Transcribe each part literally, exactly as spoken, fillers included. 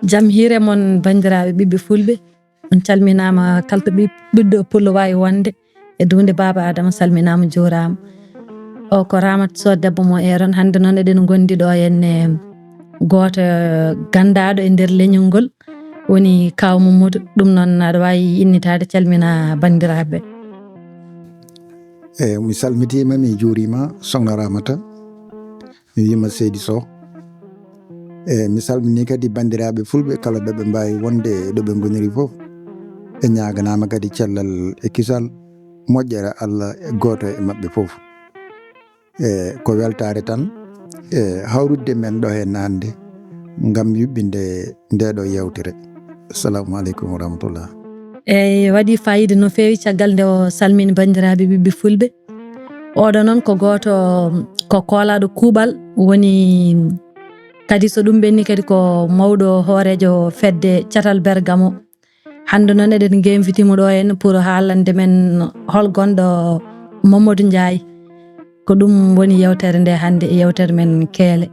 Jam hiire mon, banndiraaɓe ɓiɓɓe fulɓe. On calminaama, kala to ɓiɗ-, ɓiɗɗo pullo waawi wonde e duunde Baaba Adama, salminaama, juuraama. O ko Ramata Sow, debbo mo eeron. Hannde noon eɗen ngondi ɗo henne gooto ganndaaɗo e nder leñol ngol, woni Kaaw Mamadou. Ɗum noon aɗa waawi innitaade, calmina banndiraaɓe. E mi salmitiima, mi juuriima, Sokhna Ramata. Mi wiima seydi Sow. E mi salmini kadi banndiraaɓe fulɓe kala ɗo ɓe mbaawi wonde e ɗo ɓe ngoniri fof. Ɓe ñaaganaama kadi cellal e kisal, moƴƴere Allah e gooto e maɓɓe fof. E ko weltaare tan e hawrudde men ɗo henne hannde ngam yuɓɓinde nde ɗo yeewtere. Assalamu aleykum wa rahmatullah. Eyi, waɗi faayiida no feewi caggal nde o salmini banndiraaɓe ɓiɓɓe fulɓe. Oɗo noon ko gooto, ko koolaaɗo kuuɓal, woni kadi so ɗum ɓenni kadi ko mawɗo hooreejo fedde catal Bergamo. Hannde noon eɗen ngenviti mo ɗo henne pour haalande men hol gonɗo Mamadou Ndiaye. Ko ɗum woni yeewtere nde hannde e yeewtere men Keele.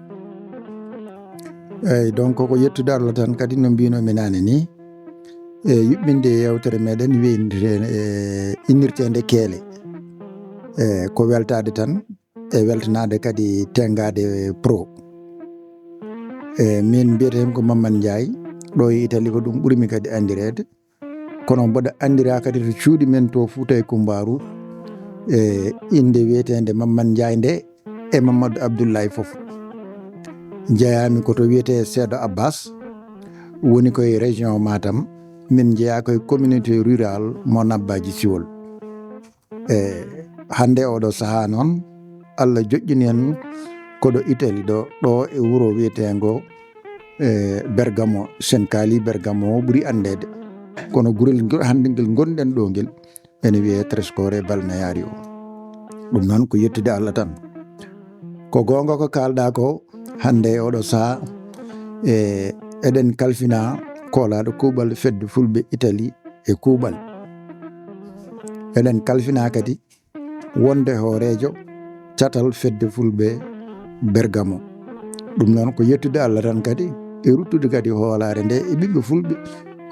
Eyi, donc ko yettude Allah tan kadi no mbino mi naane ni. E yuɓɓinde yeewtere meɗen wiyndire e innirteende Keele. E ko weltaade tan e weltanaade kadi Tengaade Pro. E min mbiyetee ko Mamadou Ndiaye, ɗo e Italie ko ɗum ɓurmi kadi anndireede. Kono mboɗo anndira kadi to cuuɗi men to Fuuta e Kumbaaru, e innde wiyeteende Mamadou Ndiaye nde e Mamadou Abdoulaye fof. Njeyaami ko to wiyetee Seedo Abbas, woni ko e région Matam, min njeyaa ko e communauté rurale mo Nabbaaji Siwol. E hannde oɗo sahaa noon, Allah joƴƴini en ko ɗo Italie ɗo, ɗo e wuro wiyeteengo e Bergamo, Sen Kaali Bergamo o ɓuri anndeede. Kono gurel ngel hannde ngel ngonɗen ɗo ngel ene wiyee Trescore Balneario. Ɗum noon ko yettude Allah tan. Ko goonga ko kaalɗaa ko, hannde e oɗo sahaa e eɗen kalfina koolaaɗo kuuɓal fedde fulɓe Italie e kuuɓal. Eɗen kalfina kadi wonde hooreejo catal fedde fulɓe Bergamo. Ɗum noon ko yettude Allah tan kadi e ruttude kadi hoolaare nde e ɓiɓɓe fulɓe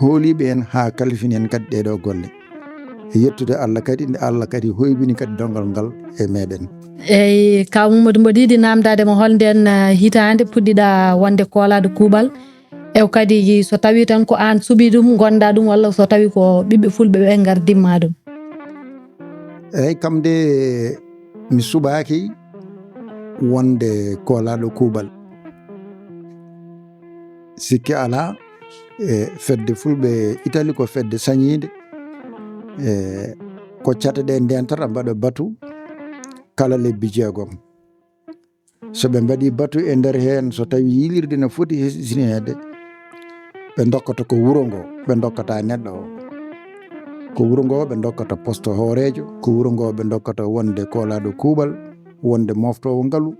hooliiɓe en haa kalfini en kadi ɗeeɗo golle. E yettude Allah kadi nde Allah kadi hoybini kadi dongal ngal e meɗen. Eyi, Kaaw Mamadou, mboɗo yiɗi naamndaade ma hol ndeen, ah, hitaande puɗɗiɗa wonde koolaaɗo kuuɓal? E kadi so tawi tan ko aan suɓi ɗum, ngonɗa ɗum, walla so tawi ko ɓiɓɓe fulɓe ɓe ngardinma ɗum? Eyi, kam de mi suɓaaki wonde koolaaɗo kuuɓal. Sikke alaa, e fedde fulɓe Italie ko fedde sañiinde. E ko cate ɗe ndentata mbaɗa batu kala lebbi jeegom. So ɓe mbaɗi batu e nder heen, so tawi yilirde no foti hesɗitineede, ɓe ndokkata ko wuro ngo, ɓe ndokkata neɗɗo o. Ko wuro ngo ɓe ndokkata poste hooreejo, ko wuro ngo ɓe ndokkata wonde koolaaɗo kuuɓal, wonde moftoowo ngalu,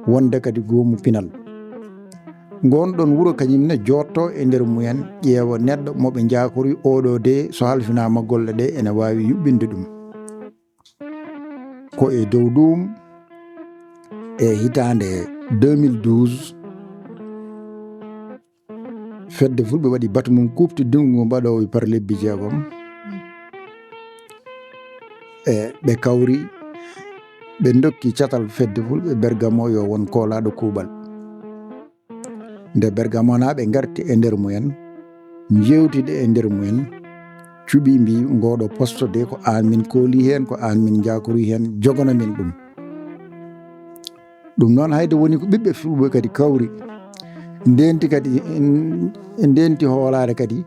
wonde kadi goomu pinal. Ngoon ɗoon wuro kañum ne jooɗto e nder mumen, ƴeewa neɗɗo mo ɓe njaakori, oɗo de so halfinaama golle ɗe ene waawi yuɓɓinde ɗum. Ko e dow ɗum, e hitaande deux mille douze, fedde fulɓe waɗi batu mum kuuɓtidingu ngu mbaɗoowo par lebbi jeegom. E ɓe kawri, ɓe ndokki catal fedde fulɓe Bergamo yo won koolaaɗo kuuɓal. Nde Bergamonaaɓe ngarti e nder mumen, njeewtidi e nder mumen, cuɓi mbi, "Ngooɗo poste de ko aan min kooli heen, ko aan min njaakori heen, jogono min ɗum." Ɗum noon, hayde woni ko ɓiɓɓe fulɓe kadi kawri, ndenti kadi, en, en ndenti hoolaare kadi.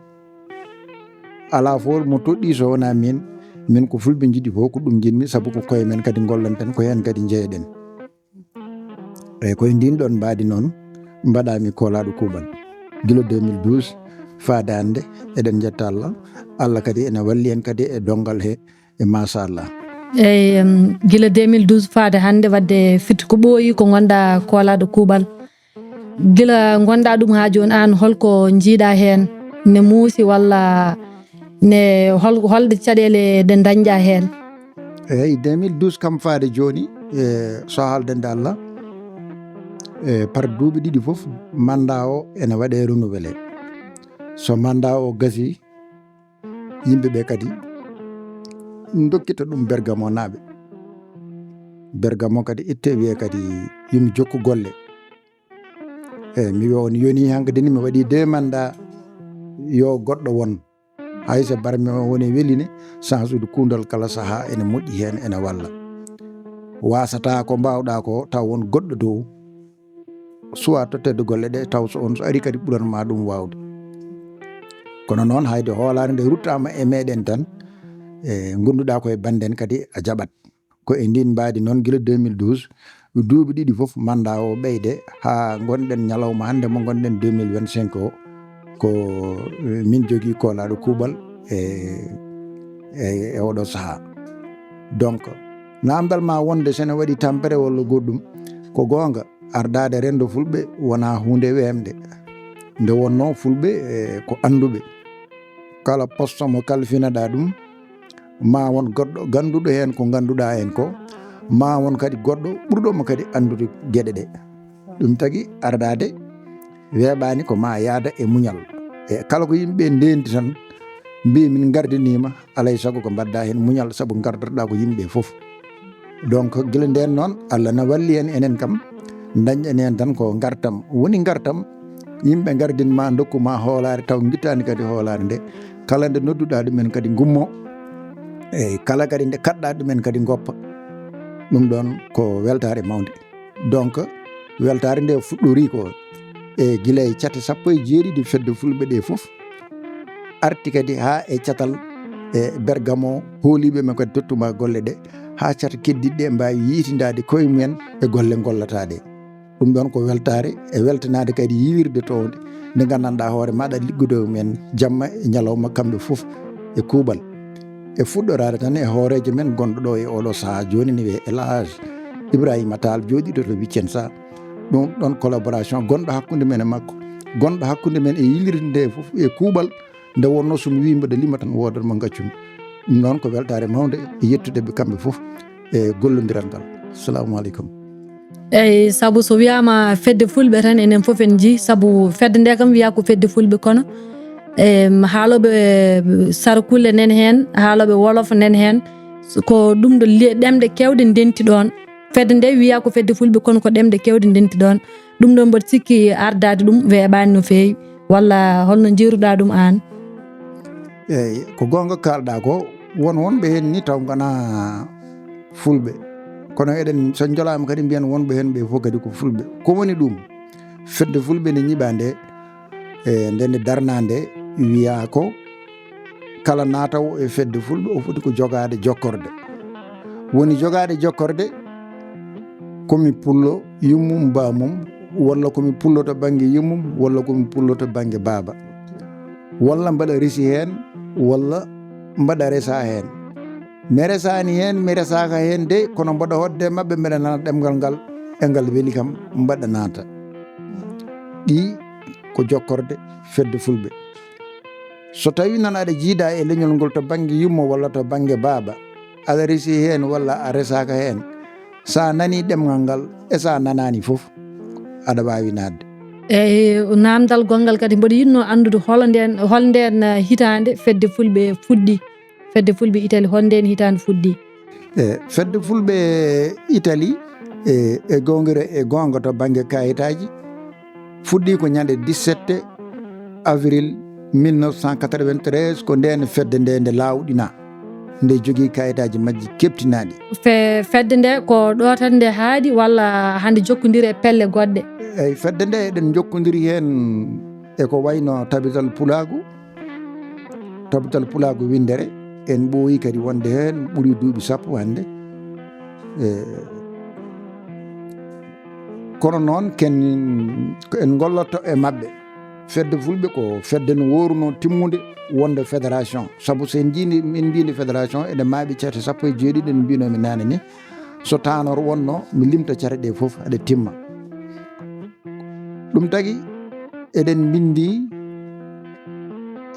Alaa fof mo toɗɗii so wonaa min, min ko fulɓe njiɗi fof ko ɗum njiɗmi, sabu ko koye men kadi ngollanten, ko heen kadi njeyeɗen. Eyi, koye ndin ɗon mbaadi noon mbaɗaami koolaaɗo kuuɓal. Gila deux mille douze faade hannde, eɗen njetta Allah. Allah kadi ene walli en kadi e donngal he, e machallah. Eyi, em, gila deux mille douze faade hannde, wadde firti ko ɓooyi ko ngonɗa koolaaɗo kuuɓal. Gila ngonɗa ɗum haa jooni, aan holko njiiɗa heen? Ne muusi walla ne hol-, holɗe caɗeele ɗe ndañɗa heen? Eyi, deux mille douze kam faade jooni, e, so haalde nde Allah, e, par duuɓi ɗiɗi fof, mandat o ene waɗe renouvelé. So manda o gasi, yimɓe ɓe kadi dokkita ɗum Bergamo naaɓe. Bergamo kadi itte wiye kadi yumi jokku golle. E mi wiya on yoni hankadi ni mi waɗi deux mandats yo goɗɗo won. Hay so barme o woni weline, change ude kuundal kala saha ene moƴƴi heen, ene walla. Wasata ko mbawɗa ko taw won goɗɗo dow, soit tottede golle ɗe taw so on so ari kadi ɓuran ma ɗum wawde. Kono noon hayde hoolaare nde ruttama e meɗen tan, e gonduɗa ko e banden kadi a jaɓat. Ko e ndin mbaadi noon gila deux mille douze, duuɓi ɗiɗi fof manda o ɓeyde ha gonɗen ñalawma hande mo gonɗen deux mille vingt-cinq o, ko, eh, min jogii koolaaɗo kuuɓal e, e, e oɗo saha. Donc, namdal ma wonde sene waɗi tampere walla goɗɗum, ko goonga, ardaade renndo fulɓe wona huunde weemde. Nde wonno fulɓe, eh, ko annduɓe. Kala poste mo kalfinaɗa ɗum, ma won goɗɗo ganduɗo heen ko ganduɗa heen ko, ma won kadi goɗɗo ɓurɗo mo kadi anndude geɗe ɗe. Ɗum tagi ardaade weeɓani ko ma yaada e muñal. E kala ko yimɓe ndenti tan mbi min gardinima, alay sago ko mbadda heen muñal sabu gardotoɗa ko yimɓe fof. Donc gila nden noon Allah na walli en enen kam, dañɗen heen tan ko gartam. Woni gartam, yimɓe gardin ma dokku ma hoolaare taw gittani kadi hoolaare nde. Kala nde nodduɗa ɗumen kadi gummo. Eyyi, kala kadi nde kaɗɗa ɗumen kadi goppa. Ɗum ɗon ko weltaare mawnde. Donc weltaare nde fuɗɗori ko e gila e cate sappo e jeeɗiɗi fedde fulɓe ɗe fof. Arti kadi ha e catal e Bergamo, hooliɓe men kadi tottuma golle ɗe ha cate keddiɗɗe mbawi yiitidade koye mumen e golle gollataɗe. Ɗum ɗon ko weltaare e weltanaade kadi yiwirde townde nde nganndanɗaa hoore maɗa liggude men jamma e ñalawma kamɓe fof e kuuɓal. E fuɗɗoraade tan e hooreejo men gonɗo ɗo e oɗo sahaa jooni ne wiyee El Hadj Ibrahima Tall jooɗiiɗo to Vicenza. Ɗum ɗon collaboration gonɗo hakkunde men e makko, gonɗo hakkunde men e yilirde nde fof e kuuɓal. Nde wonnoo so mi wii mboɗo lima tan woodat mo ngaccumi. Ɗum noon ko weltaare mawnde e yettude ɓe kamɓe fof e gollondiral ngal. Salamu aleykum. Eyyi, sabu so wiyama fedde fulɓe tan enen fof en jii, sabu fedde nde kam wiya ko fedde fulɓe kono e haaloɓe sarkulle nen hen, haaloɓe wolof nen hen, ko ɗum ɗo ɗemɗe kewɗe ndenti ɗon. Fedde nde wiya ko fedde fulɓe kono ko ɗemɗe kewɗe ndenti ɗon. Ɗum ɗo mboɗo sikki ardade ɗum weeɓani no feewi. Walla holno jeeruɗa ɗum an? Eyyi, ko goonga kalɗa ko, won wonɓe heen ni taw ngana fulɓe. Kono eɗen so jolama kadi mbiyen wonɓe heen ɓe fof kadi ko fulɓe. Ko woni ɗum? Fedde fulɓe nde ñiɓa nde, e nde nde darna nde wiya ko kala naatawo e fedde fulɓe o foti ko jogaade jokkorde. Woni jogaade jokkorde komi pullo yummum bamum, walla komi pullo to bannge yummum, walla komi pullo to bannge baaba, walla mbaɗa resi heen, walla mbaɗa resa heen. Mi resaani heen, mi resaaka heen de, kono mbaɗa hoɗde maɓɓe mbeɗa nana ɗemngal ngal e ngal weli kam mbaɗa naata. Ɗi ko jokkorde fedde fulɓe. So tawi noon aɗa jiida e leñol ngol to bannge yumma walla to bannge baaba, aɗa resi heen walla a resaaka heen, sa nani ɗemngal ngal e sa nanaani fof aɗa waawi naatde. Eyyi, namdal gonngal kadi mboɗo yiɗno anndude hol nden hol nden eh, hitaande fedde fulɓe fuɗɗi, fedde fulɓe Italie hol nden hitaande fuɗɗi? E fedde fulɓe Italie e e gongre e gonga to bannge kayitaaji fuɗɗi ko ñande dix-sept avril mille neuf cent quatre-vingt-treize, ko nden fedde nde nde lawɗina, nde jogii kayitaaji majji keɓtinaaɗi. Fe- fedde nde ko ɗo tan nde haaɗi walla hande jokkodiri e pelle goɗɗe? Eyyi, fedde nde eɗen jokkodiri heen e ko wayno Tabital Pulaagu, Tabital Pulaagu Winndere, en ɓooyi kadi wonde heen ɓuri duuɓi sappo hannde. E kono noon ken en gollotto e maɓɓe. Fedde fulɓe ko fedde no woruno timmude wonde fédération, sabu so en jiini min mbinde fédération ene maaɓi cate sappo e jeeɗiɗi ɗe mbinomi nane ni. So tanor wonno mi limta cate ɗe fof aɗa timma. Ɗum tagi eɗen mbindi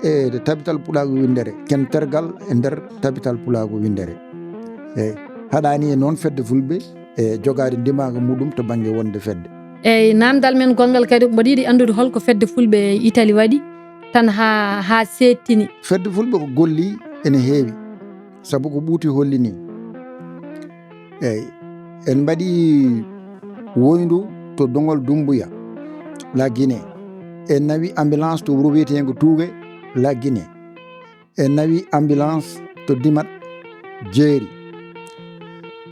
e tabital pulaagu winndere, ken tergal e nder tabital pulaagu winndere. Eyyi, haɗani e noon fedde fulɓe e jogaade ndimaagu muɗum to bannge wonde fedde. Eyyi, namdal men gonngal kadi mboɗo yiɗi anndude holko fedde fulɓe Italie waɗi, tan haa haa seettini. Fedde fulɓe ko golli ene heewi, sabu ko ɓuuti holli ni. Eyi, en mbaɗi woyndu to Dongol Dumbuya, La Guinée. En nawi ambulance to wuro wiyeteengo Tuuge, La Guinée. En nawi ambulance to Dimat, Jeeri.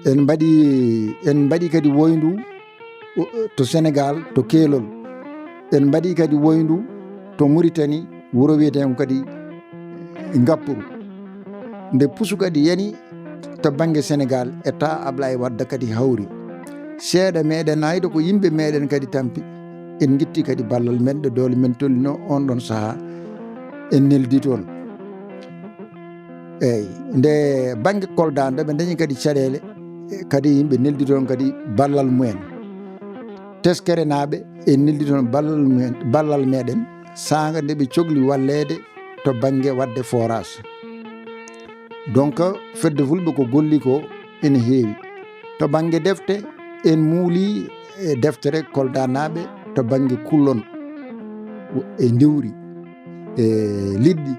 En mbaɗi en mbaɗi kadi woyndu to Sénégal, to Keelol. En mbaɗi kadi woyndu to Muritani, wuro wiyeteengo kadi Ngappuru. Nde pusu kadi yani to bannge Sénégal, e taa Ablaye Wadda kadi hawri. Seeɗa meɗen hayde ko yimɓe meɗen kadi tampi. En ngitti kadi ballal men ɗo doole men tolnino on ɗon sahaa. En neldi toon. Eyi, nde bannge Kolda nde ɓe dañi kadi caɗeele, kadi yimɓe neldi toon kadi ballal mumen. Teskerenaaɓe en neldi toon ballal mumen, ballal meɗen, saanga nde ɓe cogli walleede to bannge waɗde forage. Donc, fedde fulɓe ko golli ko ene heewi. To bannge defte, en muuli e deftere Koldanaaɓe to bannge kullon e ndiwri e liɗɗi.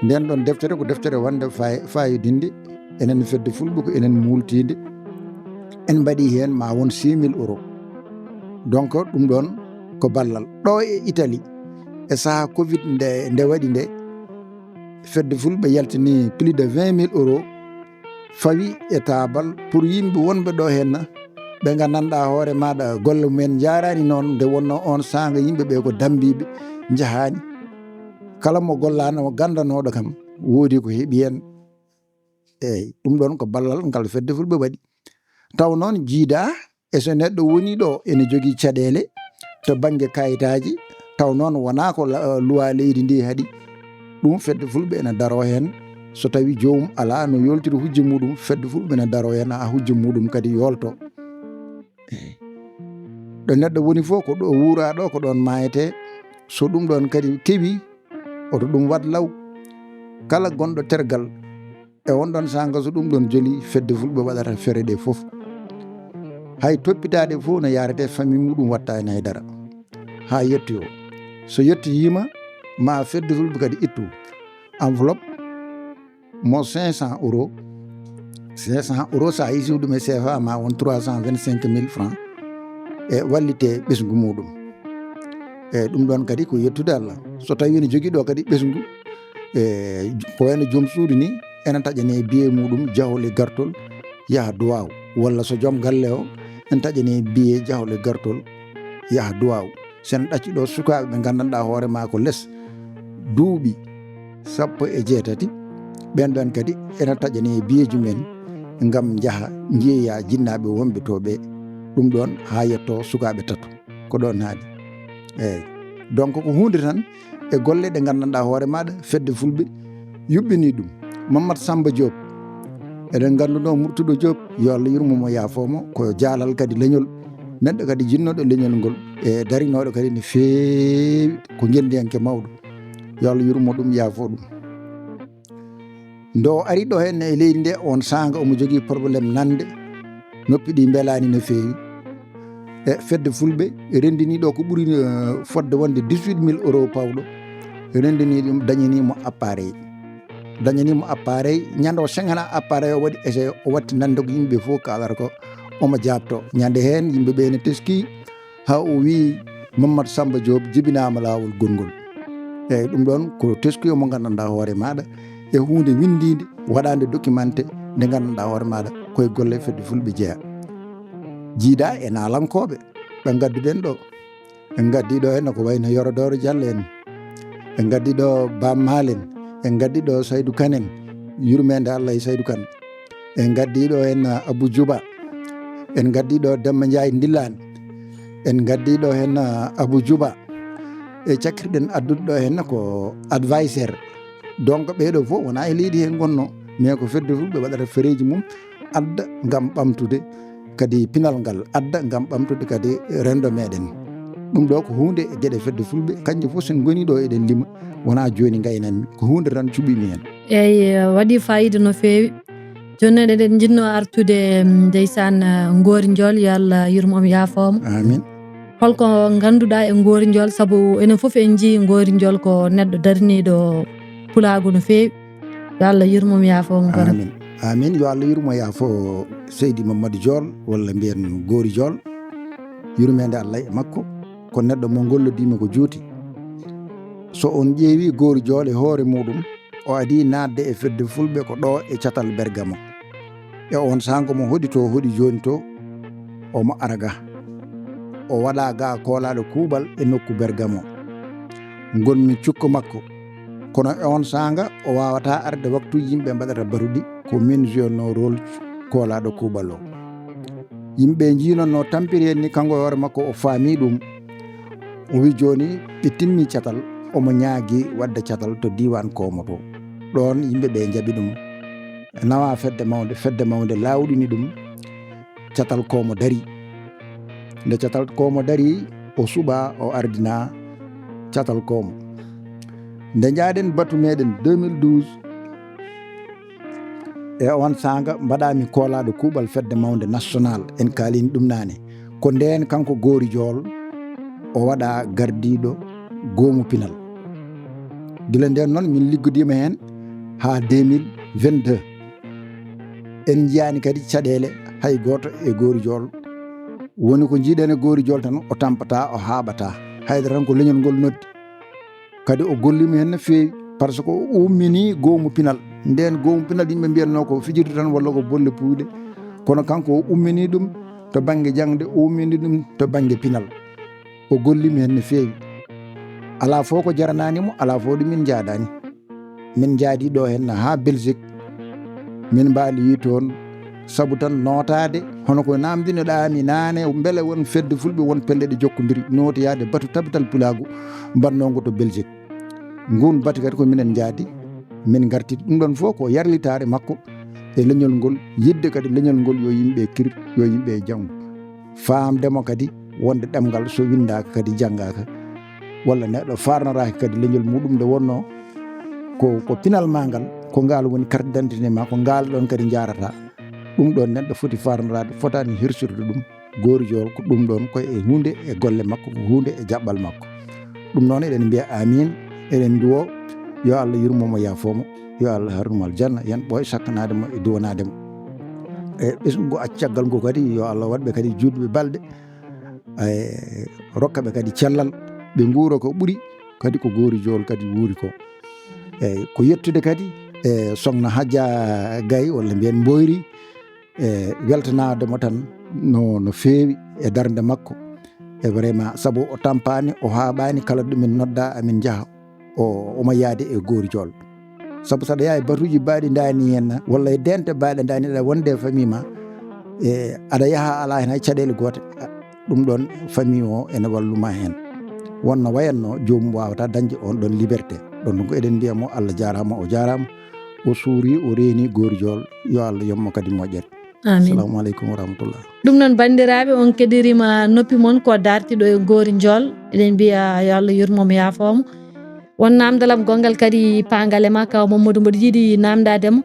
Nden ɗon deftere ko deftere wonde fay-, fayodinde enen fedde fulɓe, ko enen muultiinde. En mbaɗi heen ma won six mille euros. Donc, ɗum ɗon ko ballal. Ɗo e Italie, e saha covid nde, nde waɗi nde, fedde fulɓe yaltini plus de vingt mille euros, fawi e taabal pour yimɓe wonɓe ɗo heen, ɓe nganndanɗaa hoore maaɗa golle mumen njaaraani noon nde wonnoo oon saanga, yimɓe ɓe ko dammbiiɓe, njahaani. Kala mo gollaano, mo ganndanooɗo kam, woodi ko heɓi heen. Eeyi, ɗum ɗoon ko ballal ngal fedde fulɓe waɗi. Taw noon jiidaa e so neɗɗo woni ɗo ene jogii caɗeele to bannge kayitaaji, taw noon wonaa ko la-, luwaa leydi ndi haɗi. Ɗum fedde fulɓe ene daroo heen. So tawii joomum alaa no yooltiri hujja muɗum, fedde fulɓe ene daroo heen haa hujja muɗum kadi yooltoo. Eeyi. Ɗo neɗɗo woni fof, ko ɗo wuuraa ɗo, ko ɗoon maayetee. So ɗum ɗoon kadi keɓii, oto ɗum waɗ law. Kala gonɗo tergal e on ɗon saanga, so ɗum ɗon joli, fedde fulɓe waɗata fere ɗe fof. Hay toppitaaɗe fof no yaarete, famille muɗum watta heen hay dara. Haa yettoyo. So yettoyiima, ma fedde fulɓe kadi ittu enveloppe mo cinq cents euros. Cinq cents euros, so a hiisii ɗum e C F A, ma won trois cent vingt-cinq mille francs. E wallite ɓesngu muɗum. E ɗum ɗon kadi ko yettude Allah. So tawii ene jogii ɗo kadi ɓesngu, e ko wayno joom suudu ni, ene taƴane billet muɗum jahol e gartol yaha duwaaw. Walla so joom galle o, ene taƴane billet jahol e gartol yaha duwaaw. So en ɗacci ɗo sukaaɓe ɓe nganndanɗaa hoore maa ko les duuɓi sappo e jeetati, ɓeen ɗoon kadi ene taƴane billetji men ngam njaha njeeya jinnaaɓe wonɓe to ɓe. Ɗum ɗoon haa yetto sukaaɓe tato. Ko ɗoon haaɗi. Eeyi. Donc, ko huunde tan e golle ɗe nganndanɗaa hoore maaɗa, fedde fulɓe yuɓɓinii ɗum. Mamadou Samba Diop, eɗen nganndunoo Murtuɗo Diop, yo Allah yurmo mo, yaafoo mo, ko jaalal kadi leñol, neɗɗo kadi jinnooɗo leñol ngol, e darinooɗo kadi no feewi, ko ngenndiyanke mawɗo. Yo Allah yurmo ɗum, yaafoo ɗum. Nde o ari ɗo heen e leydi nde, oon saanga omo jogii problème nande, noppi ɗi mbelaani no feewi. E fedde fulɓe renndinii ɗo ko ɓuri, eh, fodde wonde dix-huit mille euros pawɗo. Renndinii ɗum, dañanii mo appareil. Dañanii mo appareil, ñande o sengana appareil o waɗi essai, o watti nande ko yimɓe fof kaalata ko omo jaabto. Ñande heen yimɓe ɓe ne teskii, haa o wii Mamadou Samba Diop jibinaama laawol gongol. Eeyi, ɗum ɗoon ko teskuyo mo nganndanɗaa hoore maaɗa, e huunde winndiinde, waɗaande documenté, nde nganndanɗaa hoore maaɗa koye golle fedde fulɓe jeyaa. Jiidaa e naalankooɓe ɓe ngadduɗen ɗo. En ngaddi ɗo heen ko wayno Yoro Doro Diallo en. En ngaddi ɗo Bam Maal en. En ngaddi ɗo Saydou Kane en. Yurmeende Allah e Saydou Kane. En ngaddi ɗo heen Abou Djouba. En ngaddi ɗo Demba Ndiaye Ndillaan. En ngaddi ɗo heen Abou Djouba. E cakkirɗen addude ɗo heen ko advisor. Donc, ɓeeɗo fof wonaa e leydi heen ngonnoo, mais ko fedde fulɓe waɗata fereeji mum, adda ngam ɓamtude kadi pinal ngal, adda ngam ɓamtude kadi renndo meɗen. Ɗum ɗo ko huunde e geɗe fedde fulɓe, kanƴe fof sen ngoni ɗo eɗen lima, wonaa jooni ngaynanmi, ko huunde tan cuɓimi heen. Eeyi, waɗi fayida no feewi. Jooni noon eɗen njiɗno artude, mm, ndeysaan, eh, Ngoori Njool, yo Allah yurmo mo, yaafoo mo. Amin. Holko ngannduɗaa e Ngoori Njool, sabu enen fof en njii Ngoori Njool ko neɗɗo darniiɗo pulaagu no feewi. Yo Allah yurmo mo, yaafo mo, kono. Amin. Amin. Yo Allah yurmo, yaafo Seydi Mamadou Jool, walla mbiyen Ngoori Jool. Yurmeende Allah e makko. Ko neɗɗo mo ngollodiima ko juuti. So on ƴeewi Ngoori Jool e hoore muɗum, o adii naatde e fedde fulɓe ko ɗo e catal Bergamo. E on saango mo hoɗi to, hoɗi jooni to, omo ara ga. O waɗa ga koolaaɗo kuuɓal e nokku Bergamo. Ngonmi cukko makko. Kono e on saanga, o waawataa arde waktu yimɓe mbaɗata batuɗi, ko min jouatnoo rôle koolaaɗo kuuɓal o. Yimɓe njiinonnoo tampiri en ni, kanko e hoore makko o faami ɗum. O wi jooni ɓe timmi catal, omo ñaagi waɗde catal to diiwaan Koomo to. Ɗoon yimɓe ɓe njaɓi ɗum. Nawa fedde mawnde, fedde mawnde laawɗini ɗum. Catal Koomo dari. Nde catal Koomo dari, o suɓa, o ardina catal Koomo. Nde njaaɗen batu meɗen deux mille douze, e on saanga mbaɗami koolaaɗo kuuɓal fedde mawnde national, en kaalini ɗum naane. Ko ndeen kanko Ngoori Jool o waɗa gardiiɗo goomu pinal. Gila ndeen noon min liggodiima heen haa deux mille vingt-deux. En njiyaani kadi caɗeele hay gooto e Ngoori Jool. Woni ko njiiɗen e Ngoori Jool tan, o tampataa, o haaɓataa. Haydara tan ko leñol ngol noddi. Kadi o golliima heen no feewi, par ce que o umminii goomu pinal. Ndeen goomu pinal yimɓe mbiyatnoo ko fijirde tan walla ko bolle puuyɗe. Kono kanko o umminii ɗum to bannge jaŋde, o umminii ɗum to bannge pinal. O golliima heen no feewi. Alaa fof ko jaranaani mo, alaa fof ɗum min njaadaani. Min njaadi ɗo heen haa Belgique. Min mbaali yi toon, sabu tan nootaade, hono ko naamndinoɗaa mi naane, mbele won fedde fulɓe, won pelle ɗe jokkondiri, nootoyaade batu tabital pulaagu mbannongo to Belgique. Nguun batu kadi ko minen njaadi, min ngarti. Ɗum ɗoon fof ko yarlitaare makko e leñol ngol, yiɗde kadi leñol ngol yo yimɓe kir, yo yimɓe janngu. Faamde mo kadi wonde ɗemngal so winndaaka kadi janngaaka, walla neɗɗo faarnoraaki kadi leñol muɗum nde wonnoo ko, ko pinal ma ngal, ko ngaal woni carte d'identité ma, ko ngaal ɗoon kadi njaarata. Ɗum ɗoon neɗɗo foti faarnoraade, fotaani hirsirde ɗum. Ngoori Jool ko ɗum ɗoon, ko e huunde e golle makko, ko huunde e jaɓɓal makko. Ɗum noon eɗen mbiya amin, eɗen nduwo yo Allah yurmo mo, yaafo mo, yo Allah harnu mo aljanna, yen ɓooy sakkanaade mo e duwanaade mo. E ɓesngu accaggal ngu kadi yo Allah waɗ ɓe kadi juutɓe balɗe, e rokka ɓe kadi cellal, ɓe nguura ko ɓuri kadi ko Ngoori Jool kadi wuuri ko. Eeyi, ko yettude kadi e Sokhna Hadja Gaye, walla mbiyen Mboyri, e weltanaade mo tan no, no feewi e darnde makko. E vraiment, sabu o tampaani, o haaɓaani, kala ɗo min nodda, amin njaha. O, omo yaade e Ngoori Jool. Sabu saɗa yaha e batuuji baaɗi ndaani heen, walla e dente baaɗe ndaani, aɗa wonde e famille ma, e aɗa yaha alaa heen hay caɗeele goote. Ɗum ɗoon famille o ene walluma heen. Wonno wayatno joomum waawata dañde on ɗoon liberté. Ɗoon ɗum ko eɗen mbiya mo Allah jaaraama, o jaaraama. O suuri, o reeni Ngoori Jool. Yo Allah yommo kadi moƴƴere. Amin. Assalamu aleykum wa rahmatullah. Ɗum noon, banndiraaɓe, on keɗirima noppi mon ko dartiiɗo e Ngoori Jool. Eɗen mbiya yo Allah yurmo mo, yaafo mo. Won naamndal am gonngal kadi paangal e ma, kaw Mamadou, mboɗo yiɗi naamndaade mo.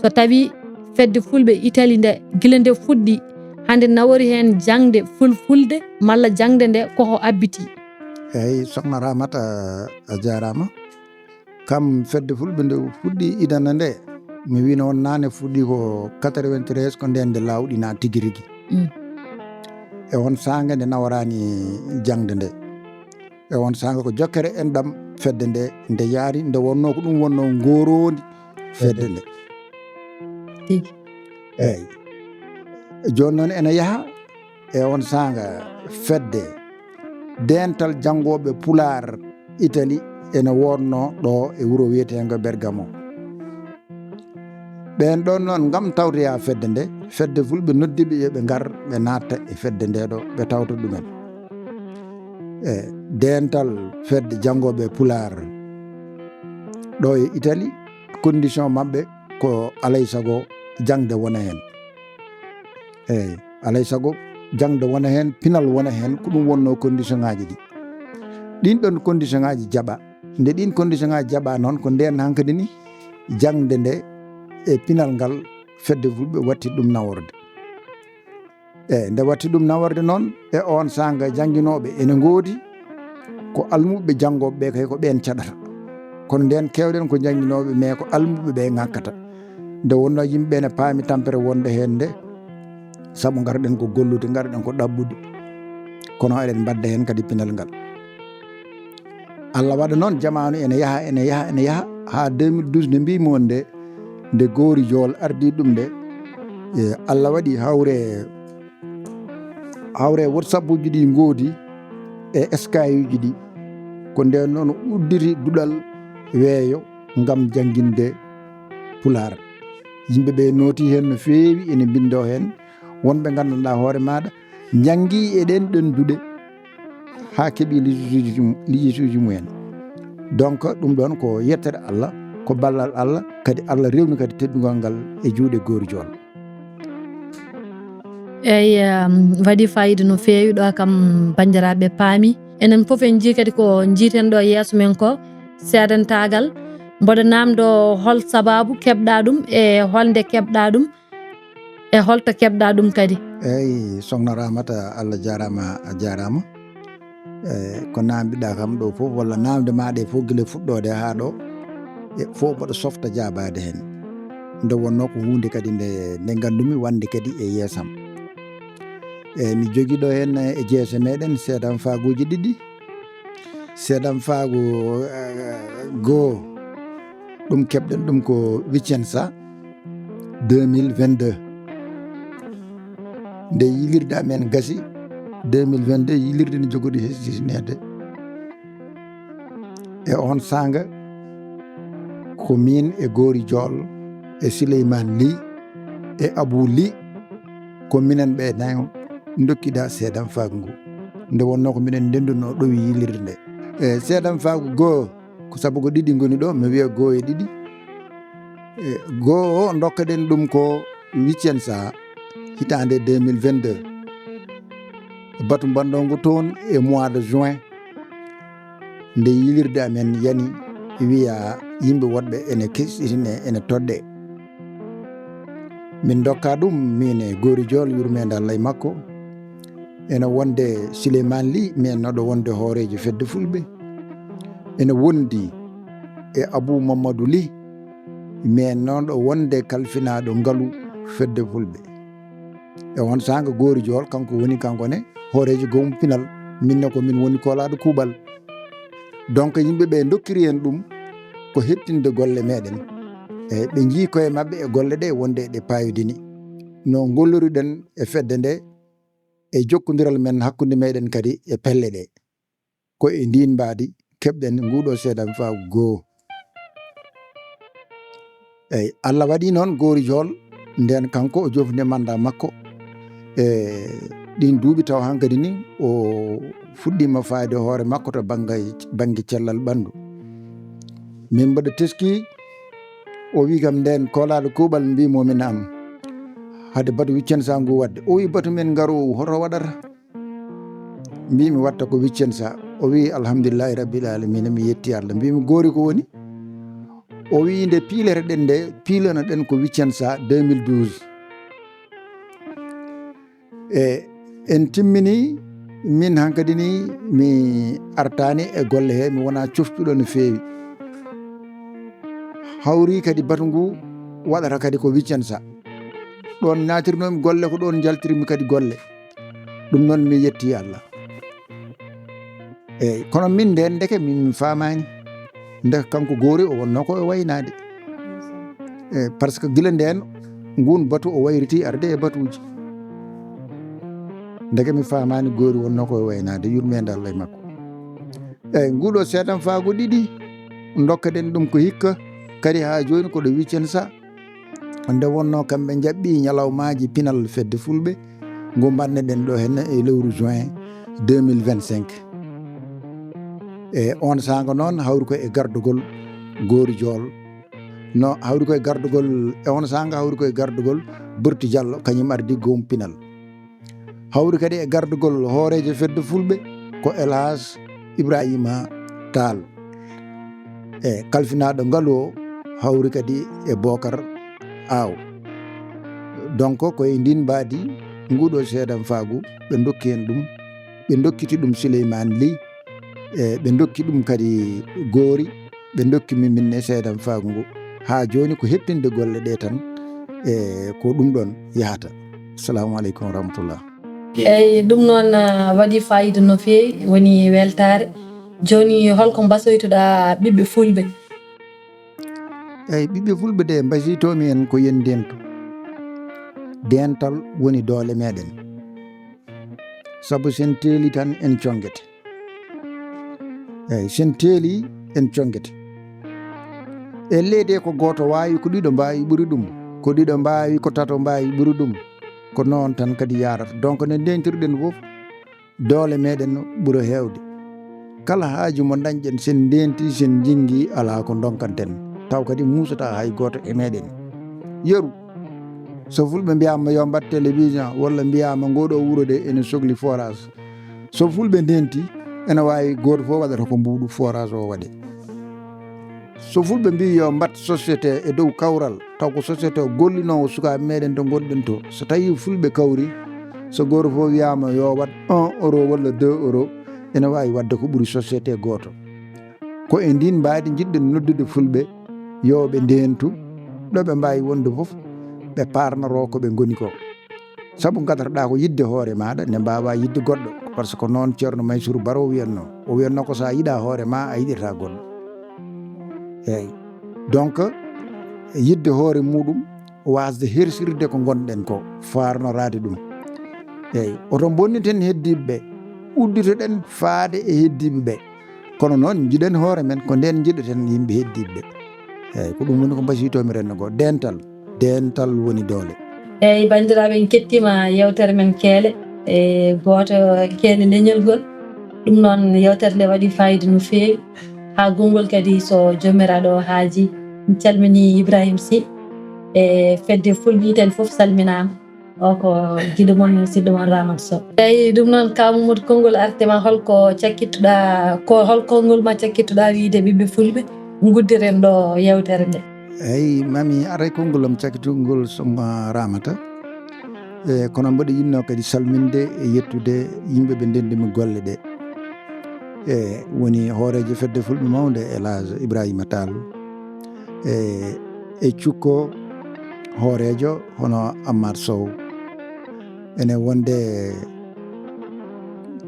So tawi fedde fulɓe Italie nde, gila nde fuɗɗi, hannde nawori heen jaŋde fulfulde, malla jaŋde nde ko ho abbiti? Eeyi, Sokhna Ramata, a jaaraama. Kam fedde fulɓe nde fuɗɗi idana nde, mi wiino on naane fuɗɗi ko quatre-vingt-treize, ko nden nde laawɗina tigi rigi. Mm. E on saanga nde naworaani jaŋde nde. E on saanga ko jokkere enɗam fedde nde, nde yaari, nde wonno ko ɗum wonno ngoroondi fedde nde. Tigi. Eeyi. Jooni noon ene yaha e on saanga fedde dental janngooɓe Pulaar Itali ene wonno ɗo e wuro wiyeteengo Bergamo. Ɓeen ɗoon noon, ngam tawtoya fedde nde, fedde fulɓe noddi ɓe yo ɓe ngar, ɓe natta e fedde nde ɗo, ɓe tawta ɗumen. E dental fedde janngooɓe Pulaar ɗo e Itali, condition maɓɓe ko alay sago jaŋde wona heen. Eeyi, alay sago jaŋde wona heen, pinal wona heen, ko ɗum wonno condition ŋaaji ɗi. Ɗin ɗon condition ŋaaji jaɓa. Nde ɗin condition ŋaaji jaɓa noon, ko ndeen hankadi ni jaŋde nde e pinal ngal fedde fulɓe watti ɗum naworde. E nde watti ɗum naworde noon, e oon saanga jannginooɓe ene ngoodi, ko almuɓɓe janngooɓe ɓe kay ko ɓeen caɗata. Kono ndeen keewɗen ko jannginooɓe, mais ko almuɓɓe ɓe ŋakkata. Nde wonnoo yimɓe ɓe ne paami tampere wonde heen nde, sabu ngarɗen ko gollude, ngarɗen ko ɗaɓɓude. Kono eɗen mbadda heen kadi pinal ngal. Allah waɗa noon jamaanu ene yaha, ene yaha, ene yaha, haa deux mille douze nde mbiimi on nde, nde Goori Jool ardii ɗum nde, e Allah waɗi hawre, hawre WhatsApp uji ɗi ngoodi e Skype uji ɗi. Ko ndeen noon udditi duɗal weeyo ngam jannginde Pulaar. Yimɓe ɓe nooti heen no feewi, ene mbinndoo heen. Wonɓe nganndanɗaa hoore maaɗa, njanngi e ɗeen ɗoon duɗe haa keɓi lijusuuji, lijusuuji mumen. Donc, ɗum ɗoon ko yettere Allah, ko ballal Allah, kadi Allah rewni kadi teddungal ngal e juuɗe Goori Jool. Eyi, um, waɗi fayida no feewi ɗo kam, banndiraaɓe paami. Enen fof en njii kadi ko njiiten ɗo yeeso men ko seedantaagal. Mboɗo naamndo hol sabaabu keɓɗa ɗum e holnde keɓɗa ɗum e holto keɓɗa ɗum kadi? Eyi, Sokhna Ramata, Allah jaaraama, a jaaraama. E, ko naamndiɗaa kam ɗo fof, walla naamnde maa ɗe fof gila fuɗɗoode haa ɗo, e fof mboɗo softa jaabaade heen. Nde wonnoo ko huunde kadi nde, nde nganndumi wonde kadi e yeesam. E, mi jogii ɗo heen e jeese meɗen seedamfaaguuji ɗiɗi. Seedamfaagu, e, goo, ɗum keɓɗen ɗum ko Vicenza. Deux mille vingt-deux. Nde yilirde amen gasi, deux mille vingt-deux yilirde ne jogori hesɗitineede. E oon saanga, ko miin e Goori Jool, e Sileymaan Lih, e Abuu Lih, ko minen ɓe nayo ndokkiɗaa seedamfaagu ngu. Nde wonnoo ko minen ndenndunoo ɗowi yilirde nde. E seedamfaagu goo, ko sabu ko ɗiɗi ngoni ɗo, mi wiya goo e ɗiɗi. E, goo o ndokkaɗen ɗum ko Vicenza hitaande deux mille vingt-deux. Batu mbanɗo ngu toon e mois de juin, nde yilirde amen yani, wiya yimɓe woɗɓe ene kesɗitine, ene toɗɗe. Min ndokka ɗum, min e Goori Jool, yurmeende Allah e makko. Ene wonde Sileymaan Lih, meennoɗo wonde hooreejo fedde Fulɓe. Ene wondi e Abuu Mammadu Lih, meennoɗo wonde kalfinaaɗo ngalu fedde Fulɓe. E on saanga Goori Jool, kanko woni, kanko ne hooreejo goomu pinal. Min ne ko min woni koolaaɗo kuuɓal. Donc, yimɓe ɓe ndokkiri en ɗum ko hettinde golle meɗen. E ɓe njii koye maɓɓe e golle ɗe wonde ɗe payodini. No ngolloriɗen e fedde nde, e jokkondiral men hakkunde meɗen kadi e pelle ɗe. Ko e ndin mbaadi keɓɗen nguɗo seedamfaagu goo. Eyi, Allah waɗi noon Goori Jool, nden kanko o jofni manda makko. E ɗin duuɓi taw hankadi ni o fuɗɗima fayde hoore makko to bannge, bannge cellal ɓanndu. Min mbaɗa teski, o wi kam nden koolaaɗo kuuɓal, mbimomi naam. Hade batu Vicenza ngu waɗde. O wi batu men ngarowu hoto waɗata? Mbimi watta ko Vicenza. O wi alhamdulillahi rabbil alamina, mi yetti Allah. Mbimi Goori ko woni? O wi nde piilereɗen nde, piilonoɗen ko Vicenza deux mille douze. E en timmini, min hankadi ni mi artani e golle he, mi wona coftuɗo no feewi. Hawri kadi batu ngu waɗata kadi ko Vicenza. Ɗon natirnomi golle ko ɗon jaltirmi kadi golle. Ɗum noon mi yetti Allah. Eyi, kono min nden ndeke min mi faamaani. Ndeke kanko Goori o wonno ko e waynaade. Eyi, par ce que gila nden ngun batu o wayriti arde e batuuji. Ndeke mi faamaani Goori wonno ko e waynaade, yurmeende Allah e makko. Eyi, nguɗo seedamfaagu ɗiɗi, ndokkaɗen ɗum ko hikka, kadi haa jooni ko ɗo Vicenza. Nde wonno kamɓe njaɓɓi ñalawmaaji pinal fedde Fulɓe, ngu mbaɗneɗen ɗo henne e lewru juin deux mille vingt-cinq. E on saanga noon hawri ko e gardugol Goori Jool. No hawri ko e gardugol, e on saanga hawri ko e gardugol Burti Jallo, kañum ardi goomu pinal. Hawri kadi e gardugol hooreejo fedde Fulɓe ko El Hadj Ibrahima Tall. E kalfinaaɗo ngalu o hawri kadi e Bookar Aaw. Donc, ko e ndin mbaadi nguɗo seedamfaagu, ɓe ndokki heen ɗum, ɓe ndokkiti ɗum Sileymaan Lih, e ɓe ndokki ɗum kadi Goori, ɓe ndokki min, min ne seedamfaagu ngu. Haa jooni ko heɓtinde golle ɗe tan, e ko ɗum ɗon yahata. Assalamu aleykum wa rahmatullah. Eyi, ɗum noon, ah, waɗi faayiida no feewi, woni weltaare. Jooni, holko mbasoytoɗaa ɓiɓɓe fulɓe? Eyi, ɓiɓɓe fulɓe de, mbasiytoomi en ko yo en ndeentu. Deental woni doole meɗen. Sabu so en teeli tan en congete. Eyi, so en teeli en congete. E leydi ko gooto waawi, ko ɗiɗo mbaawi ɓuri ɗum, ko ɗiɗo mbaawi, ko tato mbaawi ɓuri ɗum. Ko noon tan kadi yaarata. Donc, nde ndeentirɗen fof, doole meɗen ɓura heewde. Kala haaju mo ndañɗen, so en ndeenti, so en njinngi, alaa ko ndonkanten. Taw kadi muusataa hay gooto e meɗen. Yeru, so fulɓe mbiyaama yo mbaɗ télévision walla mbiyaama ngoɗo wuro de ene sokli forage, so fulɓe ndeenti, ene waawi gooto fof waɗata ko mbuuɗu forage o waɗe. So fulɓe mbii yo mbaɗ société e dow kawral, taw ko société o gollinoowo sukaaɓe meɗen to ngonɗen to. So tawii fulɓe kawri, so gooto fof wiyaama yo waɗ un euro walla deux euro, ene waawi waɗde ko ɓuri société gooto. Ko e ndiin mbaadi njiɗɗen noddude fulɓe yo ɓe ndeentu, ɗo ɓe mbaawi wonde fof, ɓe paarnoroo ko ɓe ngoni ko. Sabu ngadatoɗaa ko yiɗde hoore maaɗa, nde mbaawaa yiɗde goɗɗo. Par ce que noon Ceerno Maysuru Baro wiyatnoo. O wiyatnoo ko so a yiɗaa hoore maa, a yiɗataa goɗɗo. Eey. Donc, yiɗde hoore muuɗum, waasde hersirde ko ngonɗen ko, faarnoraade ɗum. Eey. Oto mbonniten heddiiɓe ɓe, udditoɗen faade e heddiiɓe ɓe. Kono noon, njiɗen hoore men, ko ndeen njiɗeten yimɓe heddiiɓe ɓe. Eey, ko ɗum woni ko mbasiytoomi renndo ngo, deental. Deental woni doole. Eyi, banndiraaɓe, en kettiima yeewtere men Keele, e gooto Keele leñol ngol. Ɗum noon, yeewtere nde waɗi faayiida no feewi, haa gonngol kadi so Joomiraaɗo o haajii. En calminii Ibrahima Sy e fedde Fulɓe Italie fof salminaama. O ko giɗo mon, musidɗo mon Ramata Sow. Eyi, ɗum noon, Kaw Mamadou, konngol arte ma, holko cakkittuɗaa, ko hol konngol ma cakkittuɗaa wiyde ɓiɓɓe Fulɓe nguddiren ɗo yeewtere nde? Eyi, mami aray konngol am cakkitungol Sokhna Ramata. E kono mboɗo yiɗnoo kadi salminde e yettude yimɓe ɓe ndenndumi golle ɗe. E woni hooreejo fedde Fulɓe mawnde, El Hadj Ibrahima Tall. E, e cukko hooreejo hono Ammar Sow. Ene wonde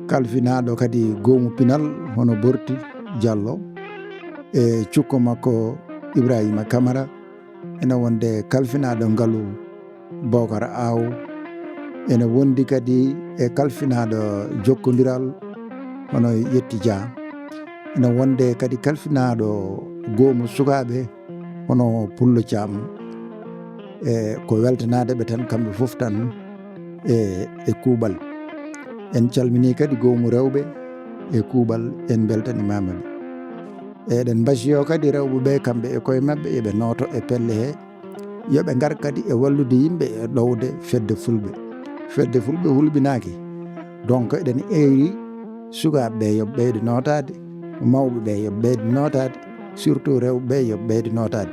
kalfinaaɗo kadi goomu pinal hono Borti Diallo. E cukko makko Ibrahima Camara. Ene wonde kalfinaaɗo ngalu Bokar Aw. Ene wondi kadi e kalfinaaɗo jokkondiral hono Yetti Dia. Ene wonde kadi kalfinaaɗo goomu sukaaɓe hono Pullo Caam. E ko weltanaade ɓe tan, kamɓe fof tan e, e kuuɓal. En calminii kadi goomu rewɓe e kuuɓal, en mbeltanimaama ɓe. Eɗen mbasiyoo kadi rewɓe ɓe, kamɓe e koye maɓɓe, yo ɓe nooto e pelle he, yo ɓe ngar kadi e wallude yimɓe e ɗowde fedde Fulɓe. Fedde Fulɓe hulɓinaaki. Donc, eɗen eeri sukaaɓe ɓe yo ɓe ɓeydo nootaade, mawɓe ɓe yo ɓe ɓeydo nootaade, surtout rewɓe ɓe yo ɓe ɓeydo nootaade.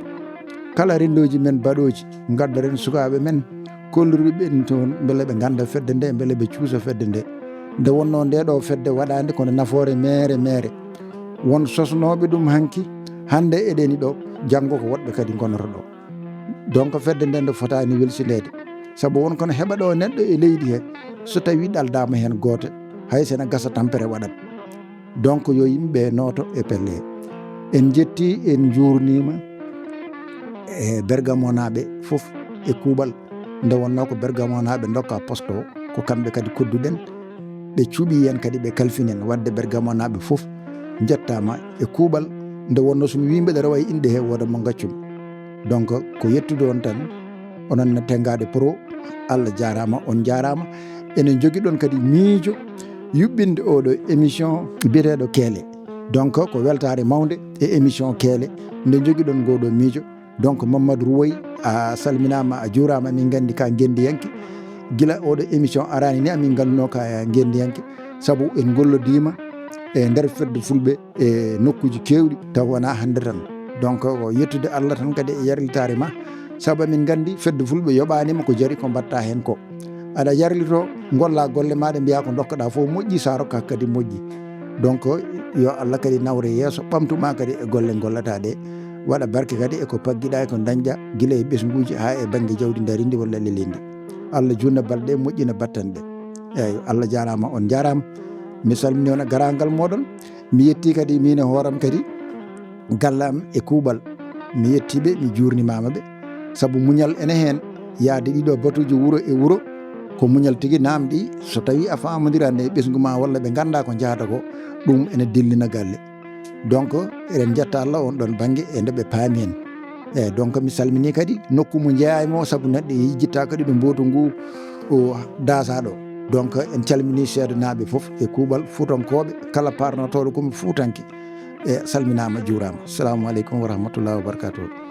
Kala renndooji men baɗooji, ngaddoren sukaaɓe men, kolloriɓe ɓen toon, mbele ɓe ngannda fedde nde, mbele ɓe cuusa fedde nde. Nde wonnoo nde ɗo fedde waɗaande kono nafoore meere meere. Won sosnooɓe ɗum hanki, hannde eɗeni ɗo, janngo ko woɗɓe kadi ngonata ɗo. Donc, fedde nde nde fotaani welsindeede. Sabu won kono heɓa ɗo neɗɗo e leydi he, so tawi ɗaldaama heen gooto, hay so ene gasa tampere waɗat. Donc, yo yimɓe nooto e pelle. En njetti, en njuurniima e Bergamonaaɓe fof e kuuɓal. Nde wonnoo ko Bergamonaaɓe ndokka poste o, ko kamɓe kadi kodduɗen. Ɓe cuuɓi en kadi, ɓe kalfini en. Waɗde Bergamonaaɓe fof njettaama e kuuɓal. Nde wonnoo so mi wii mbeɗa rewa e inɗe he, wooda mo ngaccumi. Donc, ko yettude on tan, onon ne Tengaade Pro, Allah jaaraama, on njaaraama. Enen njogiɗon kadi miijo yuɓɓinde oɗo émission biyeteeɗo Keele. Donc, ko weltaare mawnde e émission Keele nde njogiɗon ngoɗo miijo. Donc, Mamadou Ruwoy, a salminaama, a juuraama, min nganndi ka ngenndiyanke. Gila oɗo émission araani ni, amin ngannduno ka ngenndiyanke. Sabu en ngollodiima e nder fedde Fulɓe e nokkuuji keewɗi, taw wonaa hannde tan. Donc, ko yettude Allah tan kadi e yarlitaare ma. Sabu amin nganndi fedde Fulɓe yoɓaanima ko jari ko mbaɗta heen ko. Aɗa yarlito, ngolla golle maɗa, mbiya ko dokkoɗa fof moƴƴi, sa rokka kadi moƴƴi. Donc yo Allah kadi nawre yeeso, ɓamtuma kadi e golle gollata ɗe, waɗa barke kadi e ko paggiɗa e ko dañɗa gila e ɓesnguji ha e banggue jawdi darindi walla lelindi. Allah junna balɗe, moƴƴina battanɗe. Eyyi, Allah jarama, on jarama. Mi salmini on e garagal moɗon. Mi yetti kadi min e hooram kadi gallam e kuuɓal. Mi yettiɓe, mi jurnimama ɓe. Saabu muñal ene heen, yaade ɗiɗo batuji wuro e wuro, ko muñal tigi namɗi. So tawi a famodirani e ɓesngu ma walla ɓe ganda ko jahata ko, ɗum ene dillina galle. Donc eɗen jetta Allah on ɗon banggue e nde ɓe paami en. Eyyi, donc mi salmini kadi nokku mo jeeyami o, saabu neɗɗo yejjitta kadi ɗo mbotu ngu o dasaɗo. Donc en calmini seedanaɓe foof e kuuɓal fuutankoɓe, kala parnotoɗo komi fuutanke. E salminama, juurama. Assalamu aleykum wa rahmatullahi wa barakatuh.